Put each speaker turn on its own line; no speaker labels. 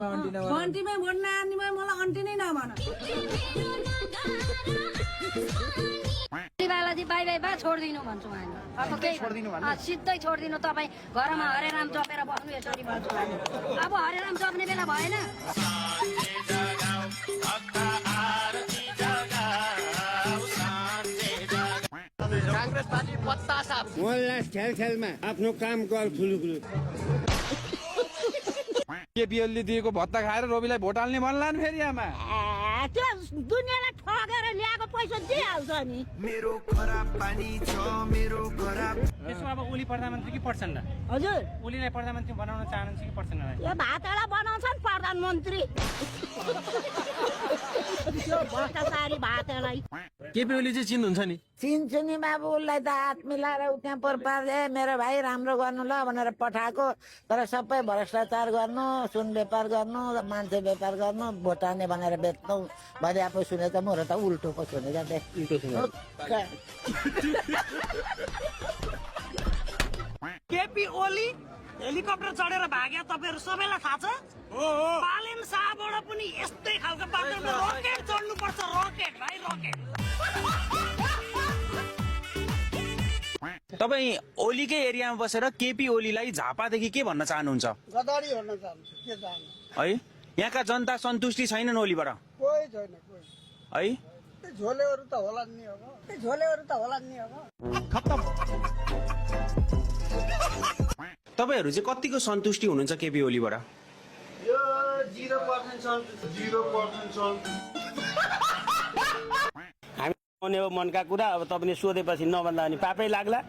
बन्टीमै vote नआनिमै मलाई aunty नै नभन।
बालाजी बाई बाई बा छोडिदिनु भन्छु हामी। अब केही सिधै छोडिदिनु। तपाईँ घरमा हरेराम जपेर बस्नु यसरी भन्छु हामी। अब हरेराम जप्ने बेला भएन।
कांग्रेस पार्टी पत्ता साफ
खेल खेलमा आफ्नो काम गर खुलुखुलु।
केपी ओलीले दिएको भत्ता खाएर रविलाई भोट हाल्ने भन्ला नि फेरि आमा।
त्यो दुनियाँलाई ठगेर ल्याएको पैसा दिइहाल्छ नि।
मेरो खराब पानी छ मेरो खराब।
त्यसो अब ओली प्रधानमन्त्री कि प्रचण्ड?
हजुर
ओलीलाई प्रधानमन्त्री बनाउन चाहनुहुन्छ कि प्रचण्डलाई?
यो भातडा बनाउँछन् प्रधानमन्त्री। त्यो भ्रष्टाचारी भातडा।
केपी ओली चाहिँ चिन्नुहुन्छ नि?
चिन्छु नि बाबु, उसलाई त हात मिलाएर उ त्यहाँ पर्पाले मेरो भाइ राम्रो गर्नु ल भनेर पठाएको। तर सबै भ्रष्टाचार गर्नु, सुन व्यापार गर्नु, मान्छे व्यापार गर्नु, भोटाने भनेर बेच्नु भने आफू सुने त म त उल्टो पो सुने जाँदै।
केपी ओली हेलिकप्टर चढेर भाग्यो तपाईहरु सबैलाई थाहा छ? पालेन शाहबाट पनि यस्तै खालको बाटोमा रकेट चढ्नु पर्छ। रकेट भाइ रकेट।
तपाईँ ओलीकै एरियामा बसेर केपी ओलीलाई झापादेखि के भन्न चाहनुहुन्छ?
गदारी भन्न चाहन्छु। के चाहनु
है यहाँका जनता सन्तुष्टि छैनन् ओलीबाट?
कोही छैन कोही।
है
झोलेहरू त होला नि अब। झोलेहरू त होला नि अब।
तपाईँहरू चाहिँ कतिको सन्तुष्टि हुनुहुन्छ केपी ओलीबाट?
यो 0% सन्तुष्टि। 0%
हामी आउने हो मनका कुरा। अब तपाईँले सोधेपछि नभन्दा पनि पापै लाग्ला।